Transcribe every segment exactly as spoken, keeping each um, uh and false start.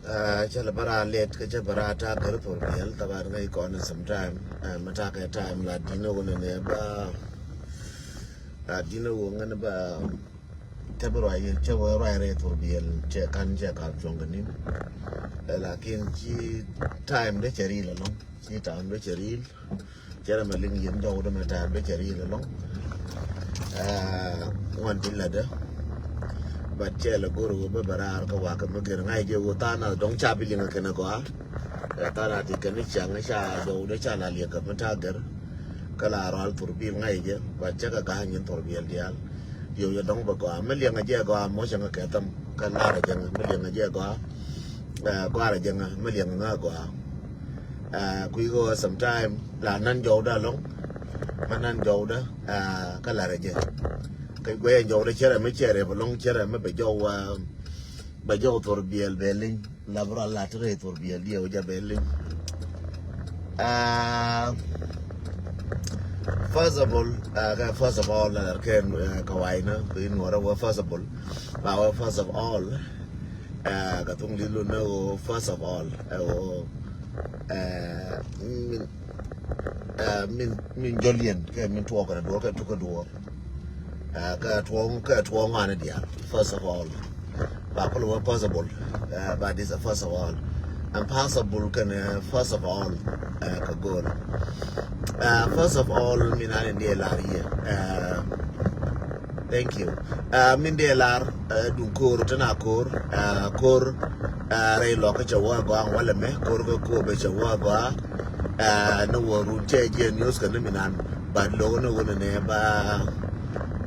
Cä lɛ bä raa lɛt kä cä bä raa ta̱a̱ kɛ ri thor biɛl thabar ŋäc kɔn sometime. Mɛ ta̱a̱ kɛ time la di̱n ɛ wä nɛ nɛ ba la di̱n ɛ wä ŋän ba. Cä bä ruac cä wä ruac rɛ thor biɛl cɛ kan cɛ kap cuɔ̱ŋ kɛ ni̱n. Lakin ci time dee cɛ ril ɛlɔ̱ŋ, ci time dee cɛ ril. Cɛ rɛ mɛ liŋ yɛn jɔw dee mɛ time dee cɛ ril ɛlɔ̱ŋ. Ŋuan ti latdä. But cɛ lɛ go̱r ɣöö bä bɛ raar kä wakä mi gɛr ŋa̱c jɛ ɣöö tha̱a̱ŋ nath dɔ̱ŋ ca bi liŋ kɛn ɛ gɔaa. Tha̱a̱ŋ nath ti kɛn i̱ ciaŋ ca jɔw dee ca la liɛk kɛ mi ta̱a̱ gɛr. Kä la rɔal thor biɛl ŋa̱c jɛ but cɛ kɛ ga̱a̱c nyin thor biɛl diaal. Yiow jɛ dɔ̱ŋ bɛ gɔaa mi liɛŋ jɛ gɔaa mɔ cɛ ŋä kɛ thäm. Kä lar jɛ ŋä mi liɛŋ jɛ gɔaa. Gɔaa jɛ ŋä mi liɛŋ ŋä gɔaa. Kui̱ ɣöö sometime la nan jɔwdä alɔŋ. Ma nan jɔwdä kä lar jɛ. Kä guɛyɛ jɔwdä cɛ rɛ mi cɛ rɛ bɛ lɔŋ cɛ rɛ mi bɛ jɔw bɛ jɔw thor biɛl bɛ liŋ. La bä rɔ lat rɛ thor biɛl diɛ wä jɛ bɛ liŋ. First of all, kɛ first of all la kɛ kawainä bi nuɔrä wä first of all. Ba wä first of all. Kɛ thuŋ lilu ni wä first of all ɛ wä min min min jɔliɛn kɛ min tuɔɔk kɛ duɔr kɛ tuk kɛ duɔr. Kä tuɔŋ kä tuɔŋ ŋuan diaal. First of all, ba kul wä possible. But this a first of all, and possible kɛn first of all. Kä go̱o̱r first of all min an in diɛ lar yɛ. Thank you. Min diɛ lar duŋ ko̱o̱r tɛn a ko̱o̱r ko̱o̱r rɛy lɔk kä cɛ wä gɔaa walɛ mɛ ko̱o̱r kä ko̱o̱r bɛ cɛ wä gɔaa. Ni wä run cɛ jiɛ news kɛ ni min an. But lo̱k ni wä ni nɛ ba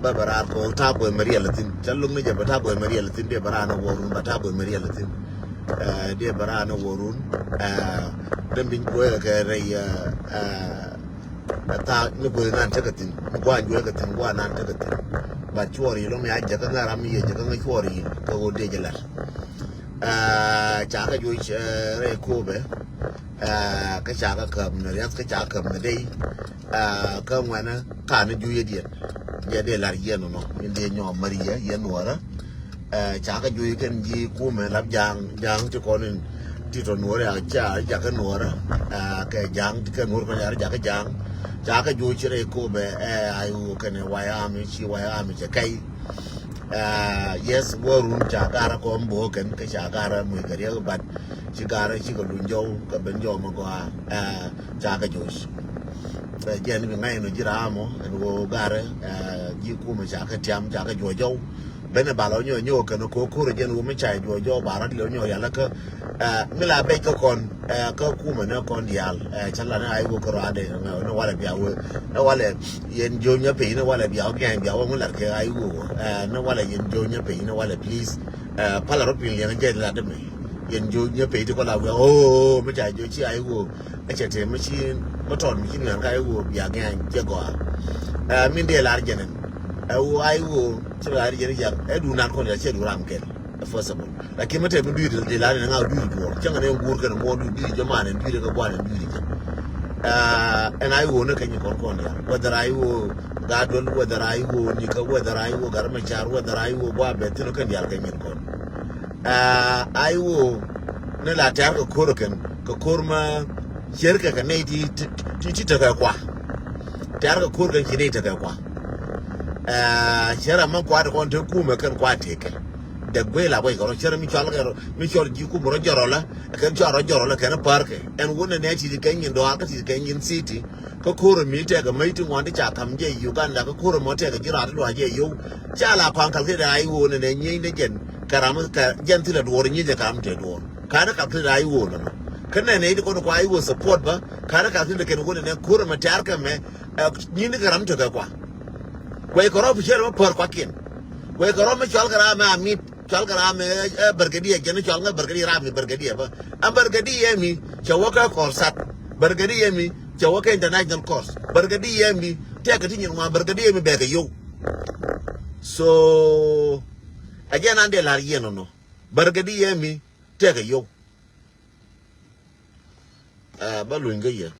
ba ba raar kɔ ta̱a̱ buɔy mɛ riɛl thin ca lo̱k ni jɛ ba ta̱a̱ buɔy mɛ riɛl thin diɛ ba raar ni wä run ba ta̱a̱ buɔy mɛ riɛl thin. Diɛ ba raar ni wä run. Ni min buɔy kɛ rɛy. Tha̱a̱ ni buɔy nan cä kɛ thin ni guan juɔy kɛ thin guan nan cä kɛ thin. But cuɔr yi lo̱ŋ ya jɛ kä ŋa̱ ram yɛ jɛ kä ŋa̱ cuɔr yi kä wä diɛ jɛ lat. Ca kɛ juɔc rɛy ko̱o̱pɛ. Kä ca kɛ käp ni riath kä ca käp ni dey. Kä ŋuɛnä kan ni juɔc yɛ diɛn. Yɛ dee lar yɛn nɔ min dee nyɔɔm mär yɛ yɛn nuɔrä. Ca kɛ juɔc kɛn ji̱ kumɛ lap ja̱a̱ŋ ja̱a̱ŋ ti kɔn in ti tɔ nuɔrä ca jakä nuɔrä. Kɛ ja̱a̱ŋ ti kɛ nuɔrä kɔn yar jakä ja̱a̱ŋ. Ca kɛ juɔc ci rɛy ko̱o̱pɛ ɛ ay wu kɛn wayami ci wayami cɛ kɛy. Yes wä run ca garä kɔn bo̱o̱ kɛn kä ca garä muc kɛ riɛk but ci garä ci kɛ luny jɔw kɛ ben jɔw mɛ gɔaa. Ca kɛ joc jɛn bi ŋa̱c nɔ ji̱ raamɔ ɛn ɣöö garä ji̱ kumɛ ca kɛ tiam ca kɛ juɔc jɔw. Ben ɛ bal ɔ nyɔ nyɔ kɛn ɛ ko̱o̱r ko̱o̱r ɛ jɛn ɣöö mi ca juɔc jɔw ba rɔ di̱t ɔ nyɔ rial kä. Mi la bec kä kɔn kä kumɛ ni kɔn diaal. Cä la ni a i̱ ɣöö kä rɔadɛ ni walɛ bia wee ni walɛ. Yɛn jo̱o̱c nyɛ piny ni walɛ bia wä gɛ̈ny bia wä ŋun lat kɛ a i̱ ɣöö ni walɛ yɛn jo̱o̱c nyɛ piny ni walɛ please. Palɛ rɔ piny liɛŋ jɛ lat dämɛ. Yɛn jo̱o̱c nyɛ piny ti kɔ la wiaa ooo mi ca jo̱o̱c ci a i̱ ɣöö. Ɛ cɛ tëë mi ci mi tɔt mi ci ŋuɛn ka a i̱ ɣöö bia gɛ̈ny jɛ gɔaa. Min dee lar jɛn ɛn ɛ ɣöö a i̱ ɣöö ci lar jɛn jak ɛ du nan kɔn ya cɛ du ram kɛl. First of all lakin mi tɛk mi dui̱r di la ni ŋa dui̱r duɔr cäŋ ni ŋuur kɛn muɔ dui̱r dui̱r jɛ man ni dui̱r kɛ guan ni dui̱r jɛ. Ɛn a i̱ ɣöö ni kɛ nyi kɔn kɔn ya whether a i̱ ɣöö Gatwel whether a i̱ ɣöö Nikä whether a i̱ ɣöö Gatmacar whether a i̱ ɣöö gua bɛ thin kɛn dial kɛ nyin kɔn. A i̱ ɣöö ni la tɛ̈r kɛ ko̱r kɛn kɛ ko̱r ma cier kɛ kɛ nɛy ti ti tekɛ kua. Tɛ̈r kɛ ko̱r kɛn ci nɛy tekɛ kua. Cɛ ram ma kuat kɔn te kumɛ kɛn kuat tekɛ. Dek guey la guey kɛ rɔ cɛ ram mi cual kɛ rɔ mi cual ji̱ kumɛ rɔ jɔrɔ la kɛn cual rɔ jɔrɔ la kɛn pär kɛ ɛn wun nɛ nɛ ti kɛ nyin dɔaar kä ti kɛ nyin city. Kä ko̱r mi tɛk kɛ mec ti ŋuan ti ca kam jɛ Uganda kä ko̱r mɔ tɛk kɛ ji̱ raat ti luac jɛ yow. Ca la kɔaŋ kal kɛ da i̱ wun nɛ nɛ nyieny nɛ jɛn kɛ ram kɛ jɛn thilɛ duɔr nyieny jɛ kɛ ram tɛ duɔr. Ka̱n ɛ kap ti daa i̱ ɣöö nɔnɔ kä nɛn ɛ i̱ ti kɔn kuay i̱ ɣöö support bä ka̱n ɛ kap ti kɛn ɣöö nɛn ɛ ko̱r ɛmɛ tɛ̈r kɛ mɛ. Nyin kɛ ram tekɛ kua. Kuay kɛ rɔm cɛ rɛ mɛ pär kuakiɛn. Kuay kɛ rɔm mɛ cual kɛ ram mɛ amit cual kɛ ram mɛ bärgɛdiɛ jɛn cual ŋä bärgɛdiɛ ram mɛ bärgɛdiɛ bä. Ɛn bärgɛdiɛ mi cɛ wä kɛ kɔr sat bärgɛdiɛ mi cɛ wä kɛ international course bärgɛdiɛ mi tɛk kɛ ti nyin ŋuan bärgɛdiɛ mi bɛ kɛ yow. So ɛ jɛn an dee la̱r yiɛn nɔnɔ. Bärgɛdiɛ mi tɛkɛ yio̱w. Ɛ bä luny kä yɛ.